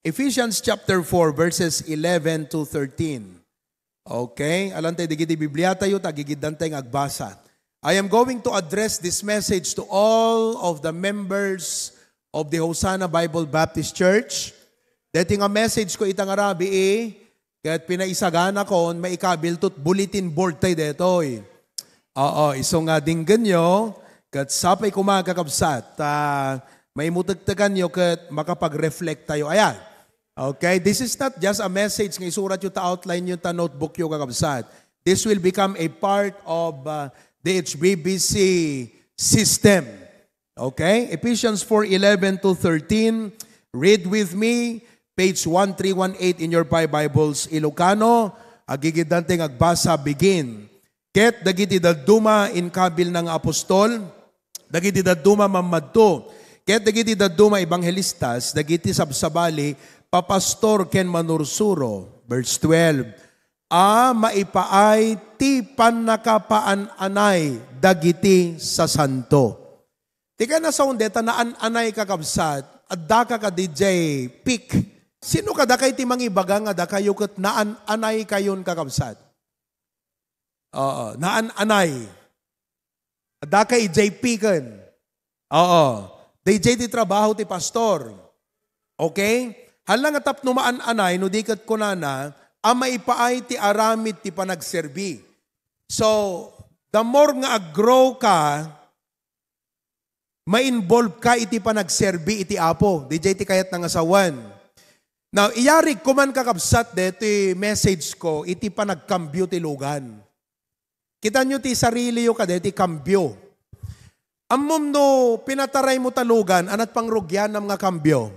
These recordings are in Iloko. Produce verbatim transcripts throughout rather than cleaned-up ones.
Ephesians chapter four, verses eleven to thirteen. Okay? Alantay dagiti Bibliatayo, ta agigiddantay nga agbasa. I am going to address this message to all of the members of the Hosanna Bible Baptist Church. Daytoy nga message ko ita nga rabii, ket pinaisaganakon, maikabilto bulletin board tayo daytoy. Oo, isu nga dinggenyo, ket sapay koma, kakabsat, ta maimutektekanyo ket makapag-reflect tayo. Ayan. Okay, this is not just a message nga isuratyo ta outline yo ta notebook yo, kakabsat. This will become a part of uh, the H B B C system. Okay? Ephesians four eleven to thirteen. Read with me, page one three one eight in your Pi Bibles, Ilocano. Agigiddantay nga agbasa, begin. Ket dagiti dadduma inkabilna nga apostol, dagiti dadduma mammadto, ket dagiti dadduma ebanghelistas, dagiti sabsabali, papastor ken manursuro. Verse twelve, a maipaay ti pannakapaan-anay dagiti sasanto. Ti kayatna sawen deta naan-anay, kakabsat, addaka kadi jay peak. Sino kadakayo ti mangibaga nga dakayo ket naan-anaykayon, kakabsat? Oo, naan-anay. Addaka idiay peaken. Oo. Daydiay ti trabaho ti pastor. Okay? Hala nga tapno maan-anay, no di ket kunana, a maipaay ti aramid ti panagserbi. So, the more nga ag-grow ka, ma-involve ka iti panagserbi iti Apo. Didiay ti kayatna nga sawen. Now, iyarigko man, kakabsat, deti message ko iti panagkambio ti lugan. Kitanyo ti sariliyo kadi ti kambio. Ammom no pinataraymo ta lugan, anat pangrugianam nga kambio?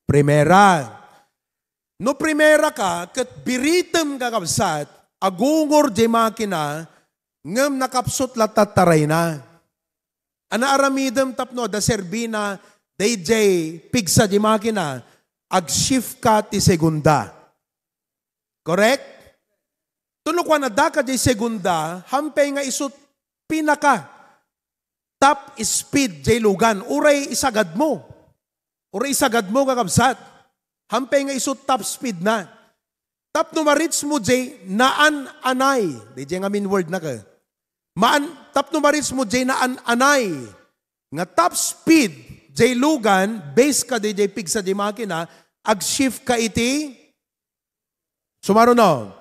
Primera. No primera ka, ket biritem, kakabsat, agungor jay makina, ngem nakapsut latta tarayna. Ana aramidem tapno adda serbina dayjay pigsa jay makina, ag-shift ka ti segunda. Correct? Tuno kuan, addaka jay segunda, hampay nga isut pinaka top speed jay lugan, uray isagadmo. Uray isagadmo, kakabsat. Hampay nga isut top speed na. Tapno ma-reach mo jay naan-anay. Dayjay nga main word na ka. Maan, tapno ma-reach mo jay naan-anay nga top speed jay lugan, base ka dayjay pigsa jay makina, ag-shift ka iti, sumaro no?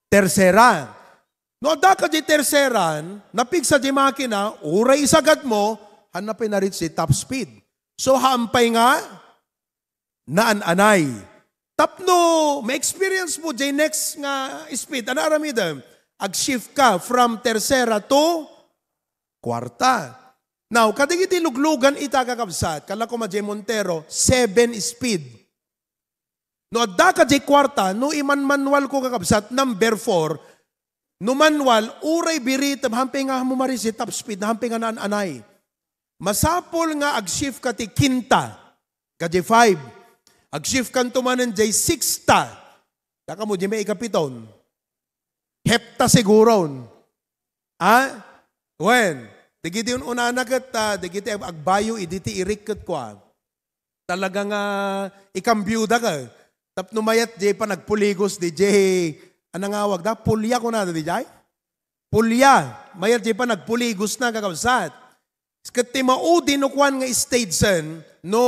Tersera. No adda ka jay terseran, napigsa jay makina, uray isagadmo, hanna pay na-reach jay top speed. So, hampay nga naan-anay. Tapno ma-experience mo jay next nga speed, ana aramidem? Ag-shift ka from tersera to kuarta. Now, kadagiti luglugan ita, kakabsat, kala ko ma jay Montero, seven speed. No adda ka jay kuarta, no imanmanual ko, kakabsat, number four, no manual, uray biritem, hampay nga mo ma-reach jay top speed na, hampay nga naan-anay. Masapul nga ag-shift ka ti kinta, ka jay five. Ag-shift kanto manen jay sixta. Daka mo, jay may ikapiton. Hepta siguron. Ha? Wen, dagiti un-unana ket, ah, dagiti ag-, agbayo idi ti irik ket kua. Talaga nga ikambiuda ka. Tapno mayat jay panagpuligos didiay, ano nga awag da? Pulya kunada didiay? Pulya. Mayat jay panagpuligos na, kakabsat. Ket ti maudi no kuan nga stage sen, no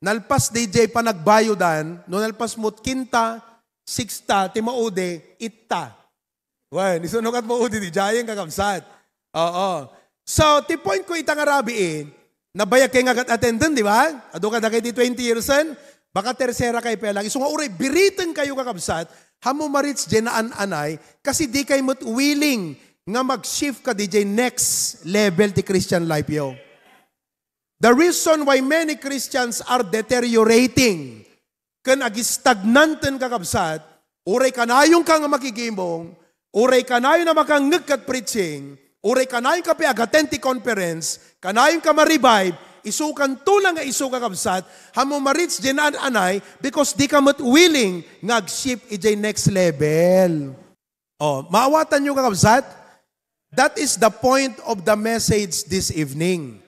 nalpas didiay panagbayodan, no nalpas mo't kinta, sixta, ti maudi, itta. Wen, isu no ket maudi didiay, kakabsat. Oo. So, ti point ko ita nga rabii, nabayag kay nga ket attendant, di ba? Adu kadakayo ti twenty years en, baka tersera kay pelang. Isu nga uray biriten kayo, kakabsat, hammo ma-reach jay naan-anay, kasi di kay met willing nga mag-shift ka didiay next level ti Christian life yo. The reason why many Christians are deteriorating ken agistagnanten, kakabsat, uray kanayon ka nga makigimong, uray kanayon a makangngeg ket preaching, uray kanayon ka pay ag-attend ti conference, kanayon ka ma-revive, isu kanto lang nga isu, kakabsat, hammo ma-reach jay naan-anay because di ka met willing nga ag-shift idiay next level. Oh, maawatanyo, kakabsat? That is the point of the message this evening.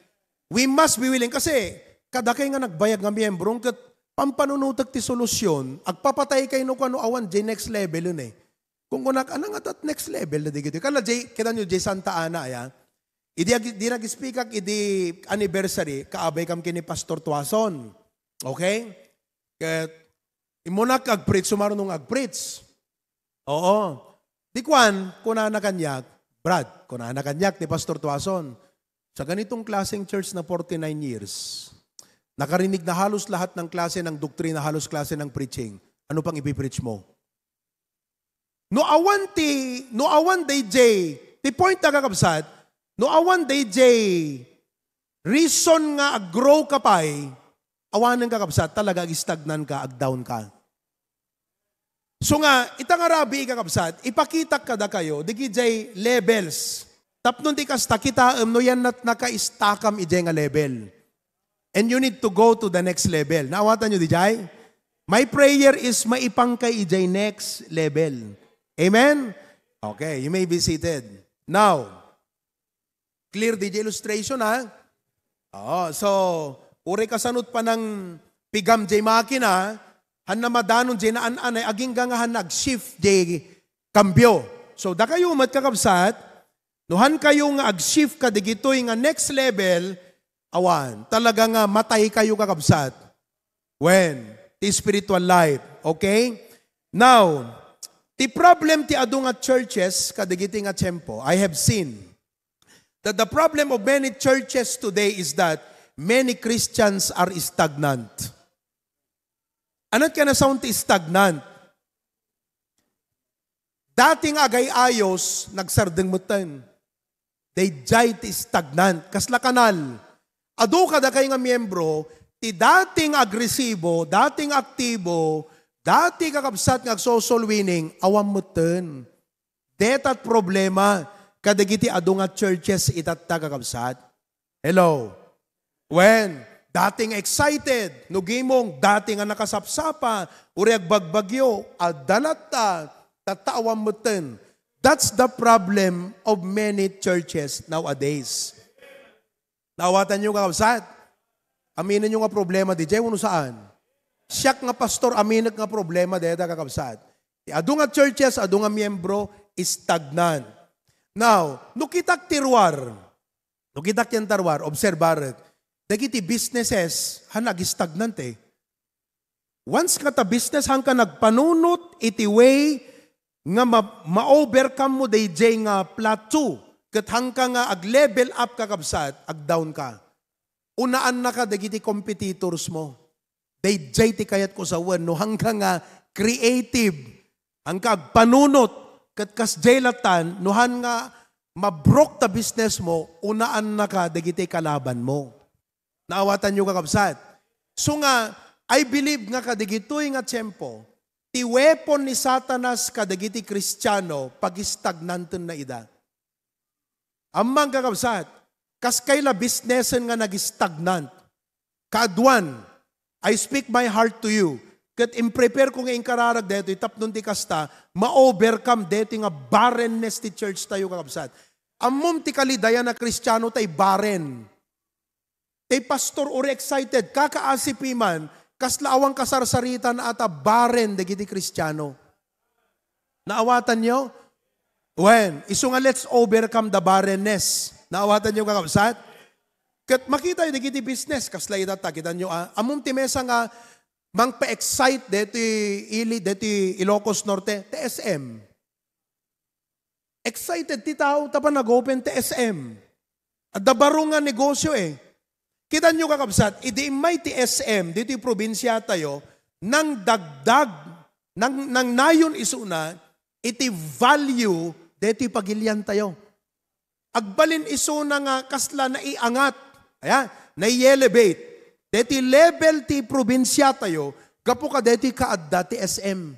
We must be willing. Kasi, kadakay nga nagbayag nga miyembro, ket pampanunotek ti solusyon, agpapatay kay no kano awan jay next level yun eh. Kung kunak, anang atat next level na digito? Kala jay, kita nyo, jay Santa Ana, aya? Idi ag-, di nag-speak ak idi anniversary, kaabay kam kini Pastor Tuason. Okay? Ket, imunak agpreach, sumarunong agpreach. Oo. Di kwan, kunana kaniak, Brad, kunana kaniak ni Pastor Tuason, sa ganitong klaseng church na forty-nine years, nakarinig na halos lahat ng klase ng doktrina, halos klase ng preaching. Ano pang ipipreach mo? No awan ti, no awan dayjay, ti point na kakabsat, no awan dayjay reason nga ag-grow ka pay, awanen kakabsat, talaga ag-stagnan ka, ag-down ka. So nga, ita nga rabii kakabsat, ipakitak kadakayo, digijay levels. Tapno ti kasta, kitaem no yan nat-, nakaistakam ijay nga level. And you need to go to the next level. Naawatan nyo dijay? My prayer is maipangkay ijay next level. Amen? Okay, you may be seated. Now, clear di illustration, ha? Oo, so, uray kasanot pa ng pigam jay makina, han na madanon jay naan-anay, agingga nga han nag-shift jay kambio. So, dakayo met kakabsat, no han kayo nga ag-shift ka digitoy nga next level, awan, talaga nga matay kayo kakabsat. When? Ti spiritual life. Okay? Now, ti problem ti adu nga churches kadigiti nga tiempo, I have seen that the problem of many churches today is that many Christians are stagnant. Anat ka na sound ti stagnant? Dating agay-ayos, nagsardeng metten. Dayjay ti stagnant. Kasla kanal. Adu kadakay nga miyembro, ti dating agresibo, dating aktibo, dati kakabsat nga agsosoul winning, awan metten. Detat problema kadagiti adu nga churches itatta, kakabsat. Hello? When? Dating excited. No gimong, dating a nakasapsapa, uray agbagbagyo, adda latta, tatta awan metten. That's the problem of many churches nowadays. Naawatan nyo, kakabsat? Aminen nyo nga problema, dijay, uno saan? Siak nga pastor, aminek nga problema, deta, kakabsat. Ti adu nga churches, adu nga miyembro, stagnant. Now, no kitak ti ruar, no kitak ti ruar, obserbarek, dagiti businesses, han nag-stagnant eh. Once nga ta business, han ka nagpanunot iti way nga ma-, ma-overcome mo dayjay nga plateau, ket han ka nga ag-level up, kakabsat, ag-down ka. Unaannaka dagiti competitors mo. Dayjay ti kayatko sawen, no han ka nga creative, han ka agpanunot, ket kasjay latan, no han nga mabrok ta business mo, unaannaka dagiti kalaban mo. Naawatan nyo, kakabsat? So nga, I believe nga kadigitoy nga tiempo, ti weapon ni Satanas kadagiti Kristiano, pagistagnanten na ida. Ammang, kakabsat, kaskay la business nga nag-stagnant. Kaaduan, I speak my heart to you. Ket in-prepare ko nga inkararag daytoy tapno ti kasta, ma-overcome daytoy nga barrenness ti church tayo, kakabsat. Ammom ti kalidayan a Kristiano tay barren. Tay pastor, uri excited, kakaasipi man, kasla awan kasarsaritan a ta barren dagiti Kristiano. Naawatan nyo? When? Isu nga, let's overcome the barrenness. Naawatan nyo, kakabsat? Ket makita dagiti business, kasla itatta, kita nyo, ah, ammom ti mesa nga mangpa-excite deti ili, deti Ilocos Norte, ti S M. Excited ti tao, tapno nag-open ti S M. Adda baro nga negosyo eh. Kita nyo, kakabsat, idi immay ti S M, ditoy probinsya tayo, nangdagdag, nang, nangnayon isuna, iti value, detoy pagilian tayo. Agbalin isuna nga kasla naiangat, aya, nai-elevate. Deti level ti probinsya tayo, gapu ka deti kaadda ti S M.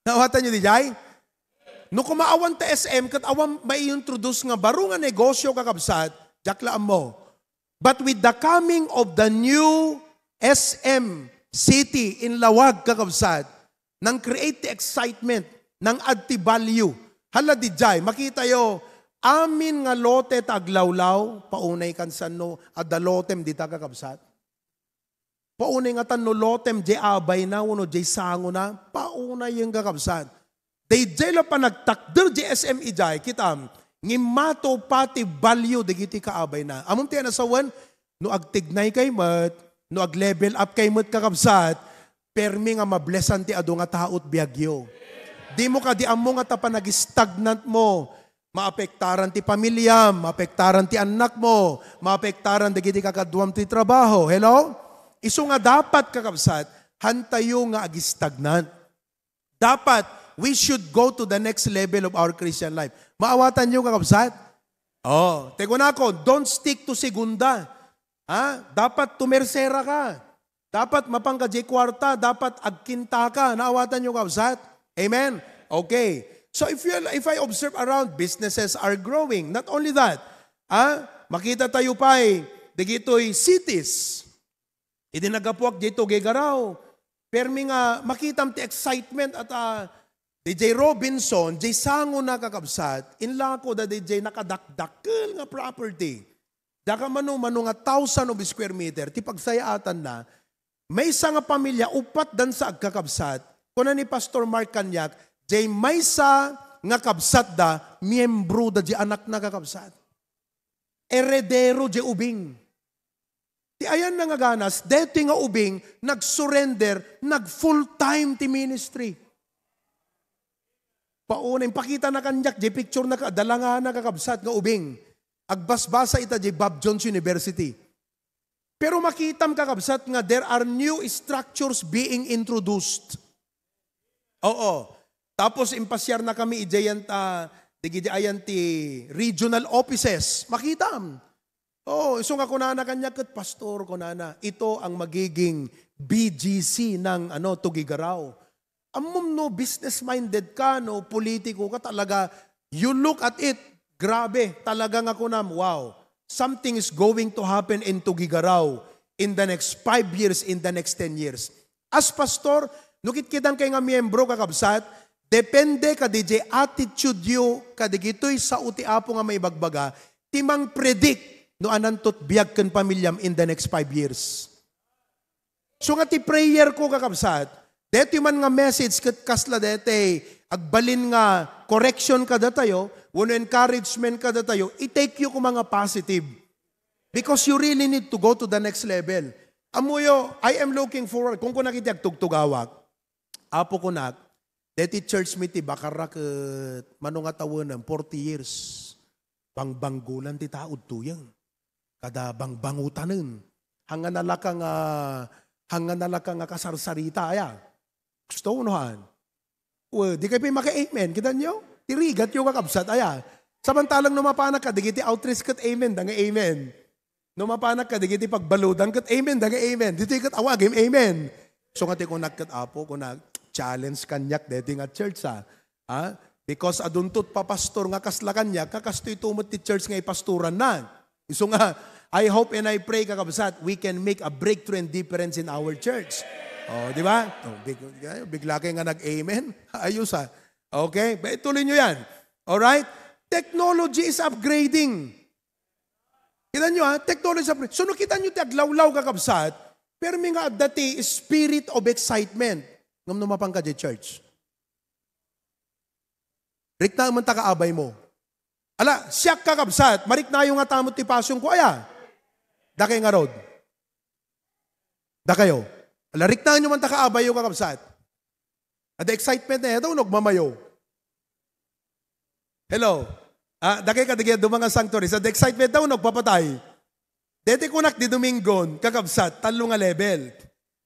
Naawatan nyo dijay? No kumaawan ta S M, ket awan mai-introduce nga baro nga negosyo, kakabsat, diak la ammo. But with the coming of the new S M city in Laoag, kakabsat, nang-create ti excitement, nang-add ti value. Hala dijay, makitayo, amin nga lote ta aglawlaw, paunay kan sanno, adda lotem dita, kakabsat. Paunay nga tan no lotem jay abayna wenno jay sangona, paunay yen, kakabsat. Dayjay la panagtakder jay S M idiay, kitam, ngimmato pati value dagiti kaabayna. Ammom ti nasawen? No agtignay kay met, no ag-level up kay met, kakabsat, permi nga mablesan ti adu nga tao ti biagyo. Dimo kadi ammo nga ta panag-stagnant mo, maapektaran ti pamiliam, maapektaran ti annakmo, maapektaran dagiti kakaduam ti trabaho. Hello? Isu nga dapat, kakabsat, hantayo nga ag-stagnant. Dapat, we should go to the next level of our Christian life. Maawatanyo, kakabsat? Oh, ti kunako, don't stick to segunda. Ha? Dapat tumersera ka. Dapat mapanka jay kuarta, dapat agkinta ka. Naawatanyo, kakabsat? Amen? Okay. So if you, if I observe around, businesses are growing. Not only that, ha? Makita tayo pay, dagitoy cities. Idi naggapuak jay Tuguegarao, permi nga makitam ti excitement at, ah, D J Robinson, jay sangona, kakabsat, inlako da D J nakadakdakkel nga property. Daka mano-mano nga thousand of square meter, ti pagsayaatanna, maysa nga pamilya, uppat dansa agkakabsat. Kuna ni Pastor Mark kaniak, jay maysa nga kabsatda, miyembro da jay anakna, kakabsat. Eredero jay ubing. Ti ayanna nga ganas, daytoy nga ubing, nag-surrender, nag-full time ti ministry. Pauna, impakitana kaniak, jay picture na ka, dalangana, kakabsat, nga ubing. Agbasbasa ita jay Bob Jones University. Pero makitam, kakabsat, nga there are new structures being introduced. Oo. Tapos impasiarna kami idiay ta, digidi ayan ti regional offices. Makitam. Oo, isu nga kunana kaniak ket, "Pastor," kunana, "ito ang magiging B G C ng, ano, Tuguegarao." Ammom no business-minded ka, no politiko ka, talaga, you look at it, grabe, talaga nga kunam, "Wow, something is going to happen in Tuguegarao in the next five years, in the next ten years." As pastor, no kitkitan kay nga miyembro, kakabsat, depende kadi jay attitude yo, kadigitoy sao ti Apo nga maibagbaga, ti mangpredict no ananto ti biag ken pamiliam in the next five years. So nga ti prayer ko, kakabsat, deti man nga message ket kasla deti agbalin nga correction kadatayo, wenno encouragement kadatayo, i-take yo koma nga positive. Because you really need to go to the next level. Ammoyo, I am looking forward. Kung kunak iti agtugtugawak, "Apo," kunak, "deti church mi ti Bacarra ket mano nga tawenem, forty years. Bangbanggolan ti tao ditoyen. Kada bangbangutanen. Hangna nalaka nga, hangna nalaka nga kasarsarita, aya." Gusto, no, han? Well, di kayo pay maka-amen. Kita nyo? Ti rigat yo, kakabsat, aya. Samantalang no mapanak ka, digiti outreach ket amen, da nga amen. No mapanak ka, digiti pagbaludan ket amen, da nga amen. Ditoy ket awagim, amen. So nga ti kunak ket, "Apo," kunak, "challenge kaniak deti nga church, ha? Ha? Because adunto ti papastor nga kasla kaniak, kakastoy to met ti church nga ipastoranna." Isu nga, I hope and I pray, kakabsat, we can make a breakthrough and difference in our church. Oh, di ba? Oh, big, bigla kayo nga nag-amen. Ayos, ha? Okay? Ba, ituloy nyo yan. Alright? Technology is upgrading. Kita nyo, ha? Technology is upgrading. So, no, kita nyo ti aglawlaw, kakabsat, permi nga adda ti spirit of excitement. Ngem no mapan ka di church. Riknaem man ta kaabay mo. Ala, siak, kakabsat, mariknayo nga tamot ti passion ko, aya? Dakay ngarud. Dakayo. Ala, riknaen nyo man ta kaabay yo, kakabsat. Ada excitement na ito, nagmamayo. Hello? Ah, dakay ka, dagay dumang nga sanctuaries. Ada excitement daw, nagpapatay. Deti kunak di Domingon, kakabsat, tallo nga level.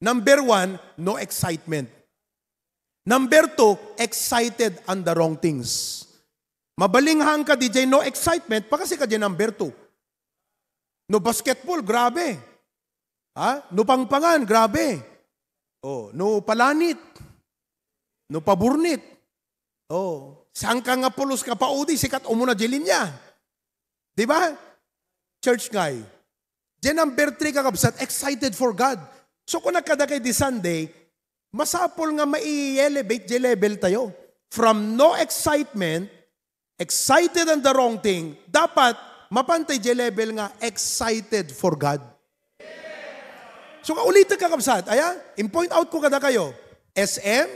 Number one, no excitement. Number two, excited on the wrong things. Mabalinghang ka, D J, no excitement, pakasi ka di number two. No basketball, grabe. Ha? No pangpangan, grabe. Oh, no palanit. No paburnit. Oh, saan ka nga pulos ka paudi, sikat umuna di linya. Di ba? Church ngay. Di number three, kakabsat, excited for God. So, kung nagkada kay di Sunday, masapol nga mai-elevate di level tayo. From no excitement, excited on the wrong thing, dapat mapantay di level nga excited for God. So, kaulitek, kakabsat, aya, in-point out ko kadakayo, S M,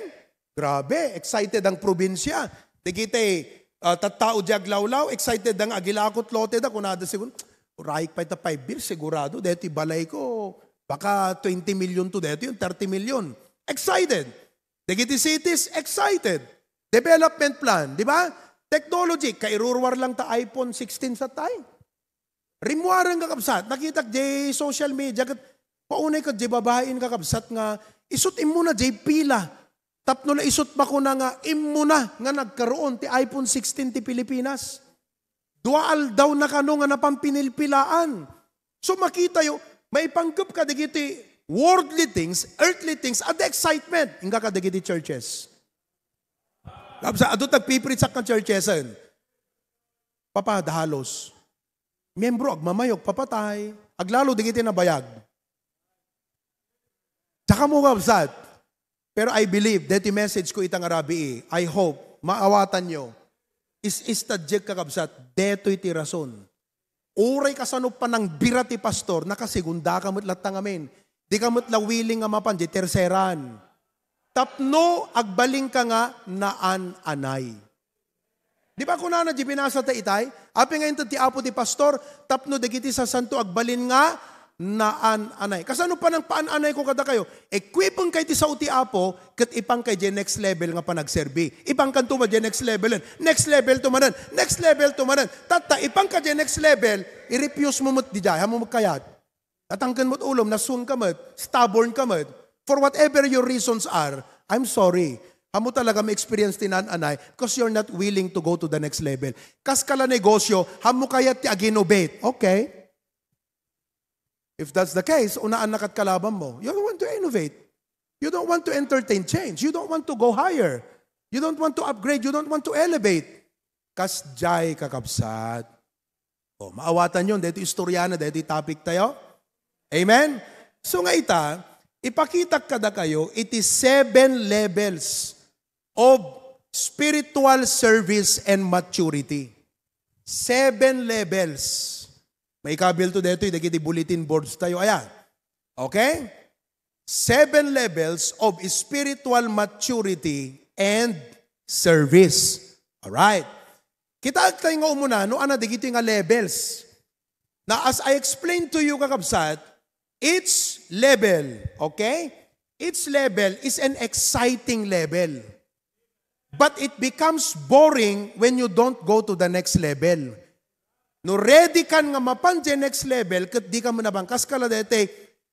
grabe, excited ang probinsya. Dagiti, ah, tattao di aglawlaw, excited ang agilakot lote da, kunada siguro, "Uray pay ta five years, sigurado, deti balay ko, baka twenty million to deti, yung thirty million." Excited. Dagiti cities, excited. Development plan, di ba? Technology, kairuruar lang ta iPhone sixteen sa tay. Rimmuaren, kakabsat, nakitak di social media, ket paunay ket di babaen, kakabsat, nga isut' immuna di pila. Tapno la isut' makuna nga immuna nga nagkaroon ti iPhone sixteen ti Pilipinas. Dua aldaw na kano nga napan pinilpilaan. So, makitayo, maipanggep kadagiti worldly things, earthly things, at the excitement. Inka kadagiti churches. Kabsa, adu tagpipreach-ak nga churchesen. Papa, dahalos. Miyembro, agmamayog, papatay. Aglalo, dagiti nabayag. Tsaka mo, kabsat. Pero I believe, deti message ko ita nga rabii, I hope, maawatanyo. Is-istadiek, kakabsat, detoy ti rason. Uray kasano panangbira ti pastor, nakasegunda ka met latta ngamin. Di ka met la willing nga mapan, di terseran. Tapno agbalinka nga naan-anay. Di ba kunana di binasa ta itay? Apay nga inted ti Apo ti pastor, tapno dagiti sasanto agbalin nga naan-anay. Kasano panangpaan-anay ko kadakayo? Equipen kay ti sao ti Apo, ket ipan kay di next level nga panagserbi. Ipan kanto ba di next level? Next level to manen. Next level to manen. Tatta, ipan ka di next level, i-refuse mo met di jay, amo magkayat. Natangken mo't ulom, nasun ka met, stubborn ka met, for whatever your reasons are, I'm sorry. Amo talaga ma-experience ti naan-anay 'cause you're not willing to go to the next level. Kas kala negosyo, amo kayat ti ag-innovate. Okay? If that's the case, unaan na kat kalaban mo. You don't want to innovate. You don't want to entertain change. You don't want to go higher. You don't want to upgrade. You don't want to elevate. Kas jay, kakabsat. O, maawatan yon, daytoy istorya na, daytoy topic tayo. Amen? So nga ita, ipakitak kadakayo iti seven levels of spiritual service and maturity. Seven levels. Maikabil to daytoy dagiti bulletin boards tayo. Aya. Okay? Seven levels of spiritual maturity and service. All right. Kita tayo nga umuna, no, ana dagitoy nga levels. Now, as I explained to you, kakabsat, each level, okay? Each level is an exciting level. But it becomes boring when you don't go to the next level. No ready kan nga mapan di next level, ket di ka manabangkas kala dete,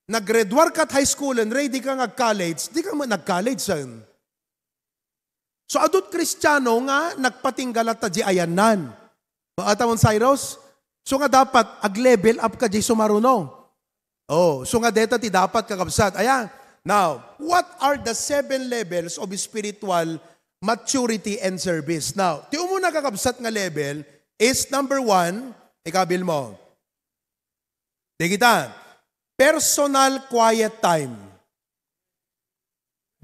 nag-graduar kat high school and ready ka nga college, di ka man nag-college, sen. So, adut Kristiano nga nagpatinggal ta di ayannan. Maatamon, Cyrus? So nga dapat ag-level up ka di sumaruno. Oh, so nga deta ti dapat, kakabsat. Aya. Now, what are the seven levels of spiritual maturity and service? Now, ti umuna, kakabsat, nga level is number one, ikabil mo. Di kita, personal quiet time.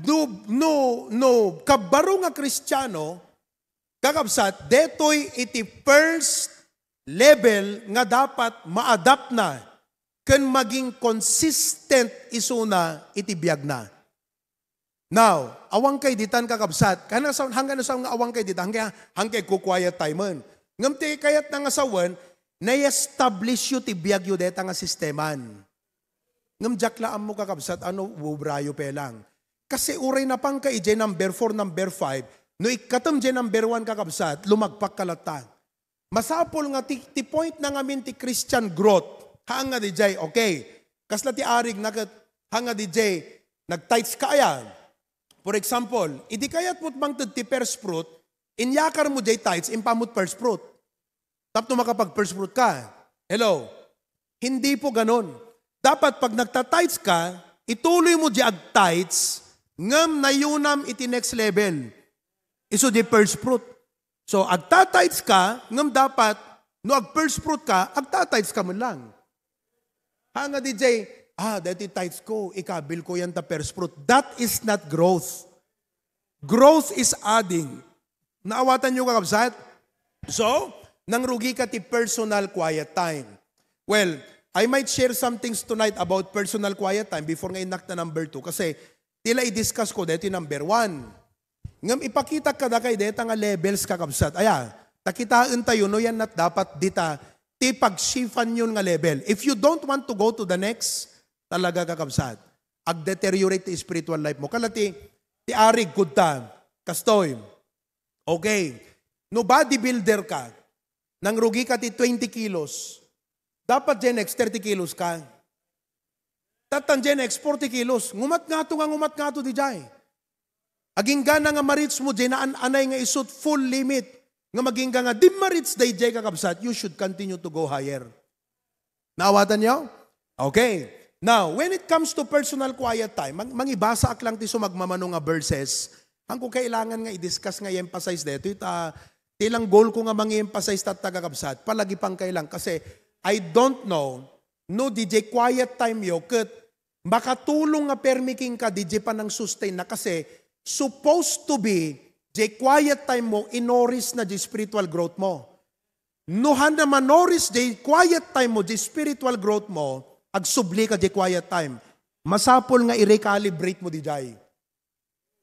No, no, no, kabaro nga Kristiano, kakabsat, detoy iti first level nga dapat ma-adapt na ken maging consistent isuna iti biag na. Now, awan kay ditan, kakabsat. Kaya nasa-, hanggang nasa nga awan kay ditan, hanggang, hanggang ko quiet time man. Ngem ti kayat na nga sawen, na-establish yu ti biag yu deta nga sisteman. Ngem diak la ammo, kakabsat, ano, ubrayo pelang. Kasi uray napangka ijay number four, number five, no ikkatem jay number one, kakabsat, lumagpak ka latta. Masapul nga ti, ti point na ngamin ti Christian growth. Haan nga dijay, okay. Kasla ti arig na ket, haan nga dijay, nag-tithes ka aya. For example, idi kayat mo't mangted ti first fruit, inyakar mo jay tithes, impamo't first fruit. Tapno makapag-first fruit ka. Hello? Hindi po ganon. Dapat pag nagta-tithes ka, ituloy mo di ag-tithes, ngem nayunam iti next level. Isu di first fruit. So, agta-tithes ka, ngem dapat, no ag-first fruit ka, agta-tithes ka man lang. Haan nga dijay, ah, dati tithes ko, ikabil ko yan ta first fruit. That is not growth. Growth is adding. Naawatan nyo, kakabsat? So, nangrugi ka ti personal quiet time. Well, I might share some things tonight about personal quiet time before nga innak ta number two. Kasi, tila i-discuss ko, deti number one. Ngem ipakitak kadakay deta nga levels, kakabsat. Aya, ta kitaentayo no yan nat dapat dita ti pagsifanyon nga level. If you don't want to go to the next, talaga, kakabsat, ag-deteriorate ti spiritual life mo. Kala ti, ti arig, kudta, kastoy. Okay. No bodybuilder ka, nangrugi ka ti twenty kilos, dapat diay next thirty kilos ka. Tattan diay next forty kilos. Ngumat ngato nga, ngumat ngato diay. Agingga na nga ma-reach mo diay naan-anay nga isut full limit. Nga magingga nga di ma-reach daydiay, kakabsat, you should continue to go higher. Naawatan niyo? Okay. Now, when it comes to personal quiet time, mang-, mangibasaak lang ti sumagmamano nga verses. Ang ko kailangan nga i-discuss nga i-emphasize dito, ita, ti lang goal ko nga mangi-emphasize tatta, kakabsat, palagipang kailang. Kasi, I don't know, no, diay quiet time yo, ket makatulong nga permi kenka diay panang-sustain na kasi supposed to be, diay quiet time mo, inoris na diay spiritual growth mo. No, han na manoris diay quiet time mo, diay spiritual growth mo, agsubli ka diay quiet time. Masapul nga i-recalibrate mo diay.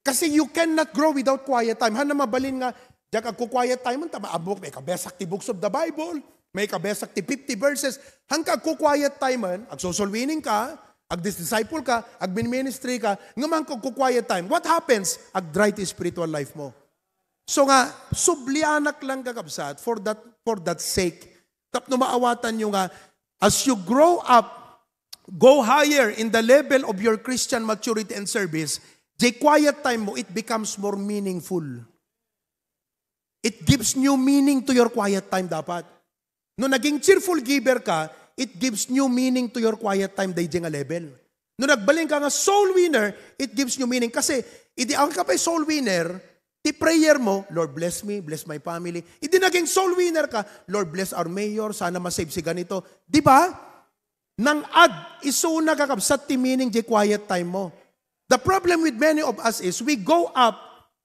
Kasi you cannot grow without quiet time. Han na mabalin nga, diak agku-quiet time, ta maabok, maikabesak ti books of the Bible, maikabesak ti fifty verses. Han ka agku-quiet time, agsosoul winning ka, agdisciple ka, agmin-ministry ka, ngem han ka agku-quiet time. What happens? Agdry ti spiritual life mo. So nga, sublianak lang, kakabsat, for that, for that sake. Tapno maawatan nyo nga, as you grow up, go higher in the level of your Christian maturity and service, diay quiet time mo, it becomes more meaningful. It gives new meaning to your quiet time dapat. No naging cheerful giver ka, it gives new meaning to your quiet time daydiay nga level. No nagbalin ka nga soul winner, it gives new meaning. Kasi, idi ang ka pay soul winner, ti prayer mo, "Lord, bless me, bless my family." Idi naging soul winner ka, "Lord, bless our mayor, sana ma-save si ganito." Di ba? Nang-add, isuna, kakabsat, ti meaning diay quiet time mo. The problem with many of us is we go up,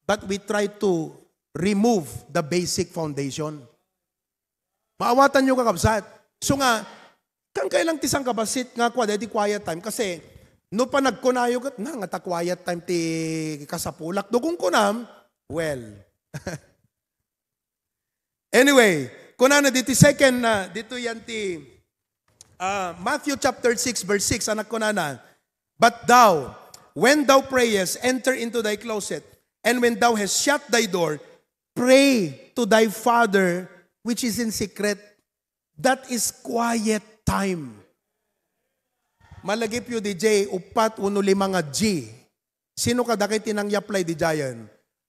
but we try to remove the basic foundation. Maawatan nyo, kakabsat. So nga, kan kailang ti sangkabassit nga kua, daydi quiet time. Kasi, no panagkunayo ket, na, nga ta quiet time ti kasapulak. Do kunkunam, well. Anyway, kunana diti second na, dito yan ti, ah, Matthew chapter six, verse six, anak kunana, "But thou, when thou prayest, enter into thy closet, and when thou hast shut thy door, pray to thy Father which is in secret." That is quiet time. Malagipyo diay, upat wenno lima nga G. Sino kadakay ti nang-apply diay?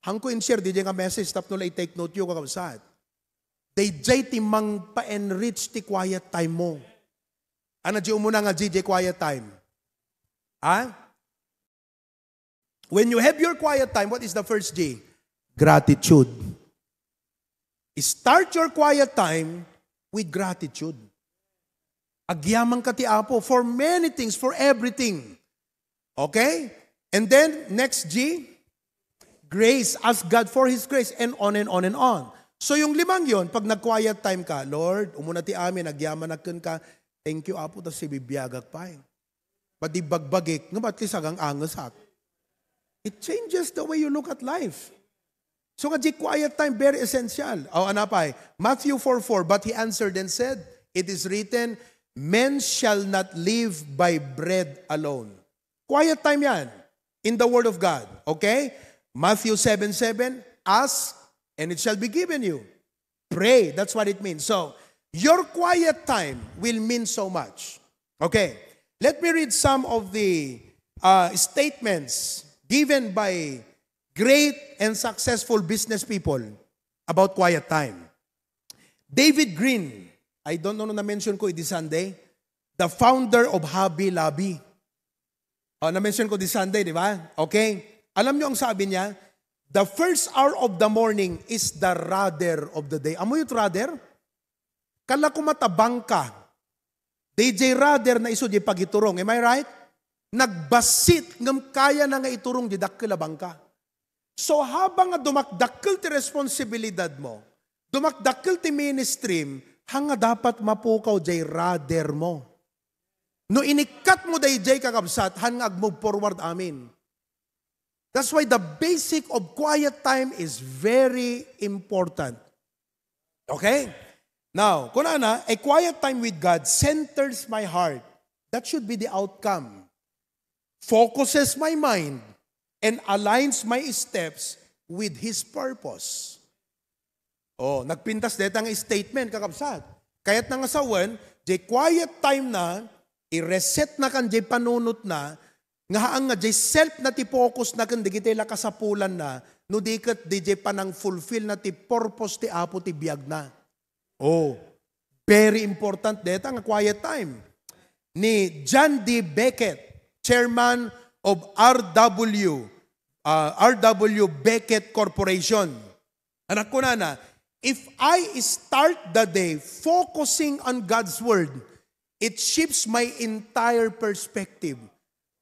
Hanko in-share diay nga message tapno la i-take note yo, kakabsat. Daydiay ti mangpa-enrich ti quiet time mo. Ano diay umuna nga G, diay quiet time? Ha? When you have your quiet time, what is the first G? Gratitude. Start your quiet time with gratitude. Agyaman ka ti Apo for many things, for everything. Okay? And then, next G, grace. Ask God for His grace, and on and on and on. So, yung limang yon, pag nag-quiet time ka, "Lord, umuna ti amin, agyamanak kenka. Thank you, Apo, ta sibibiagak pay." Pati bagbagik, nga ba't ti sagang angesak? It changes the way you look at life. So nga, di quiet time, very essential. O, ano pa eh? Matthew four four, "But he answered and said, 'It is written, man shall not live by bread alone.'" Quiet time yan in the Word of God. Okay? Matthew seven seven, "Ask, and it shall be given you. Pray." That's what it means. So, your quiet time will mean so much. Okay, let me read some of the, uh, statements given by great and successful business people about quiet time. David Green, I don't know na-mention ko idi Sunday, the founder of Hobby Lobby. O, na-mention ko this Sunday, di ba? Okay? Alam nyo ang sabi niya? "The first hour of the morning is the rudder of the day." Amo yung rudder? Kala ko matabang ka. D J rudder na isu di pagiturong. Am I right? Nagbassit, ngem kaya na nga iturong di dakkel a bangka. So, habang nga dumakdakkel ti responsibilidad mo, dumakdakkel ti ministry mo, hanga dapat mapukaw jay rudder mo. No inikkat mo dayjay, kakabsat, han nga ag-move forward amin. That's why the basic of quiet time is very important. Okay? Now, kunana, a quiet time with God centers my heart. That should be the outcome. Focuses my mind and aligns my steps with His purpose. Oh, nagpintas deta nga statement, kakabsat. Kayatna nga sawen, di quiet time na, i-reset na kan di panunot na, nga haan nga di self na ti focus na ken dagiti la kasapulan na, no di ket di di panang-fulfill na ti purpose ti Apo ti biag na. Oh, very important deta nga quiet time. Ni John D. Beckett, chairman of R W, uh, R W Beckett Corporation. Anak ko nana, if I start the day focusing on God's word, it shifts my entire perspective.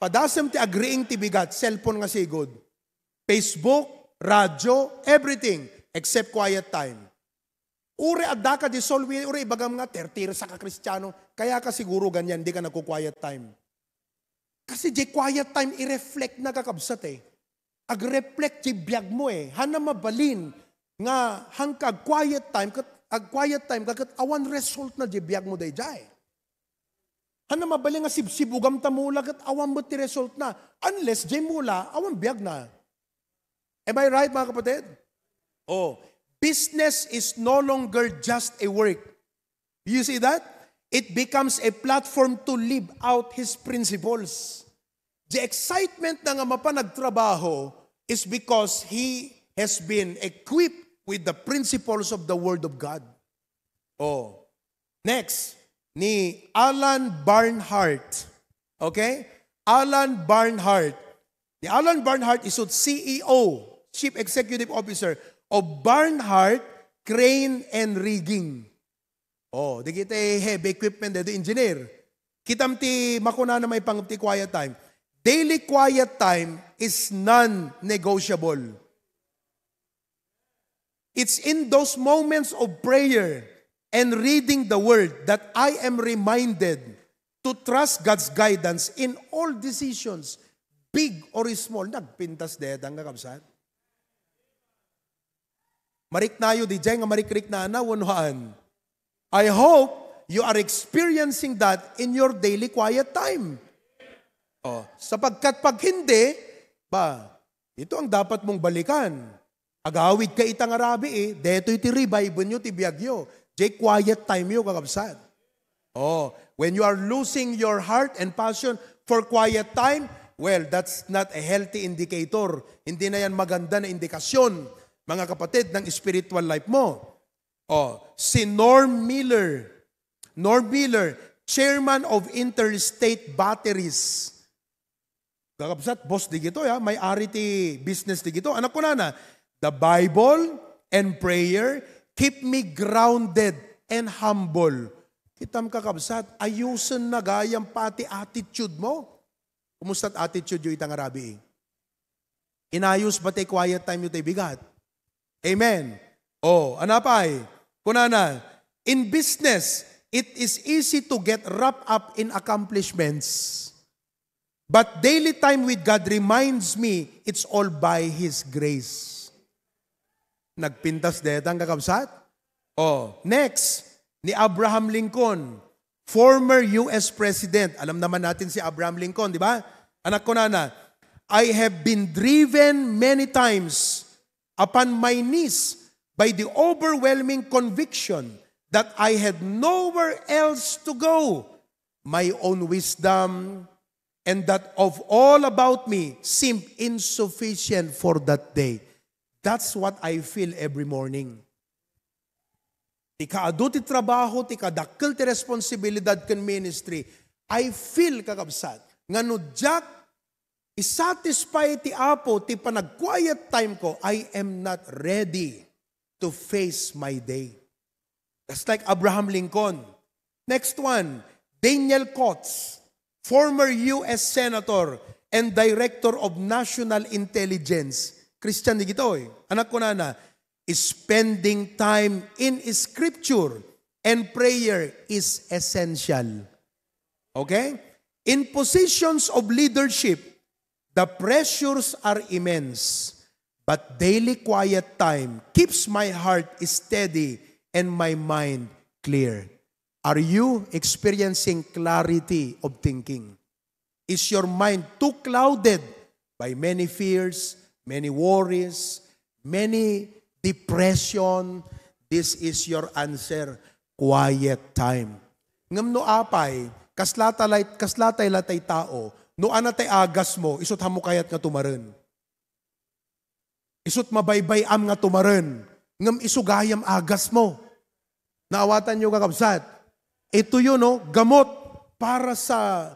Padasem ti agriing ti bigat, cellphone nga sigud. Facebook, radyo, everything except quiet time. Uri adda ka di solwi, uri ibagam nga thirty years ka Kristiano, kaya ka siguro ganyan, di ka nagko-quiet time. Kasi di quiet time, i-reflect na, kakabsat, eh. Ag-reflect di biag mo, eh. Hana mabalin nga hangka ag-quiet time, ket ag-quiet time ka, ket awan result na di biag mo daydiay. Hana mabalin nga sibsibugam ta mula, ket awan met ti result na. Unless di mula, awan biag na. Am I right, mga kapatid? Oh, business is no longer just a work. You see that? It becomes a platform to live out his principles. The excitement na nga mapan agtrabaho is because he has been equipped with the principles of the Word of God. Oh. Next, ni Alan Barnhart. Okay? Alan Barnhart. Ni Alan Barnhart is the C E O, Chief Executive Officer of Barnhart Crane and Rigging. Oh, dagiti heavy equipment, dagiti engineer. Kitam ti makunana maipanggep ti quiet time. Daily quiet time is non-negotiable. It's in those moments of prayer and reading the word that I am reminded to trust God's guidance in all decisions, big or small. Nagpintas detang, kakabsat. Mariknayo didiay nga marikriknana wenno haan. I hope you are experiencing that in your daily quiet time. Oh, sapagkat pag hindi, ba, ito ang dapat mong balikan. Agawid ka ita nga rabii, eh. Detoy ti revive nyo, ti biag yo. Jay quiet time yo, kakabsat. Oh, when you are losing your heart and passion for quiet time, well, that's not a healthy indicator. Hindi na yan maganda na indikasyon, mga kapatid, ng spiritual life mo. Oh, si Norm Miller, Norm Miller, chairman of Interstate Batteries. Kakabsat, boss digitoy, ha? May-ari ti business digito. Anak ko nana, "The Bible and prayer keep me grounded and humble." Kitam, kakabsat, ayusen na gayam pati attitude mo. Kumusta ti attitude yo ita nga rabii? Inayos ba ti quiet time yo ti bigat? Amen. Oh, anapay? Kunana, "In business, it is easy to get wrapped up in accomplishments. But daily time with God reminds me it's all by His grace." Nagpintas detang, kakabsat? Oh, next, ni Abraham Lincoln, former U S President. Alam naman natin si Abraham Lincoln, di ba? Anak ko nana, "I have been driven many times upon my knees by the overwhelming conviction that I had nowhere else to go. My own wisdom and that of all about me seemed insufficient for that day." That's what I feel every morning. Ti kaadu ti trabaho, ti kadakkel ti responsibilidad ken ministry, I feel, kakabsat, nga no diak isatisfy ti Apo ti panag-quiet time ko, I am not ready to face my day. That's like Abraham Lincoln. Next one, Daniel Coats, former U S Senator and Director of National Intelligence. Christian digitoy. Anak ko nana, "Spending time in Scripture and prayer is essential." Okay? In positions of leadership, the pressures are immense, but daily quiet time keeps my heart steady and my mind clear. Are you experiencing clarity of thinking? Is your mind too clouded by many fears, many worries, many depression? This is your answer, quiet time. Ngem no apay, kasla ta lay-, kasla tay latay tao, no ana tay agas mo, isut' haanmo kayat nga tumaren. Isut' mabaybay-am nga tumaren, ngem isu gayam agas mo. Naawatan yo, kakabsat? Ito yun, no? Gamot para sa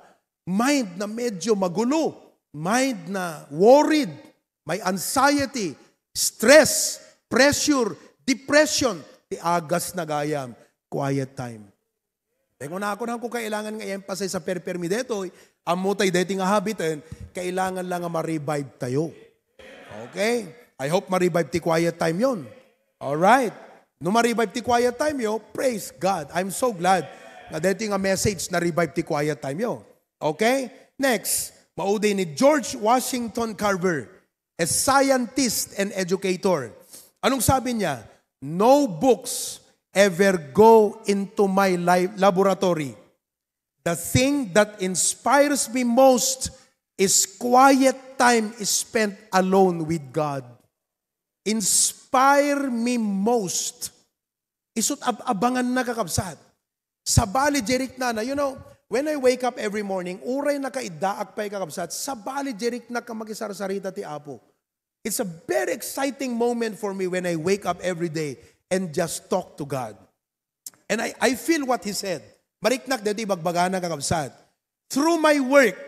mind na medyo magulo, mind na worried, may anxiety, stress, pressure, depression. Ti agas na gayam, quiet time. Kaya kung ako, kailangan nga i-emphasize sa perpermi detoy, ammo tay deti nga habiten, kailangan lang nga ma-revive tayo. Okay? I hope ma-revive ti quiet time yon. Alright. No ma-revive ti quiet time yo, praise God. I'm so glad nga deti nga message na-revive ti quiet time yo. Okay? Next, maudi ni George Washington Carver, a scientist and educator. Anong sabi niya? "No books ever go into my li-, laboratory. The thing that inspires me most is quiet time spent alone with God." Inspire me most. Isut' ab-, abangan na, kakabsat. Sabali, jerikna na. You know, when I wake up every morning, uray nakaiddaak pay, kakabsat, sabali, jerikna ka makisarsarita ti Apo. It's a very exciting moment for me when I wake up every day and just talk to God. And I, I feel what he said. Mariknak dito ibagbagana, kakabsat. "Through my work,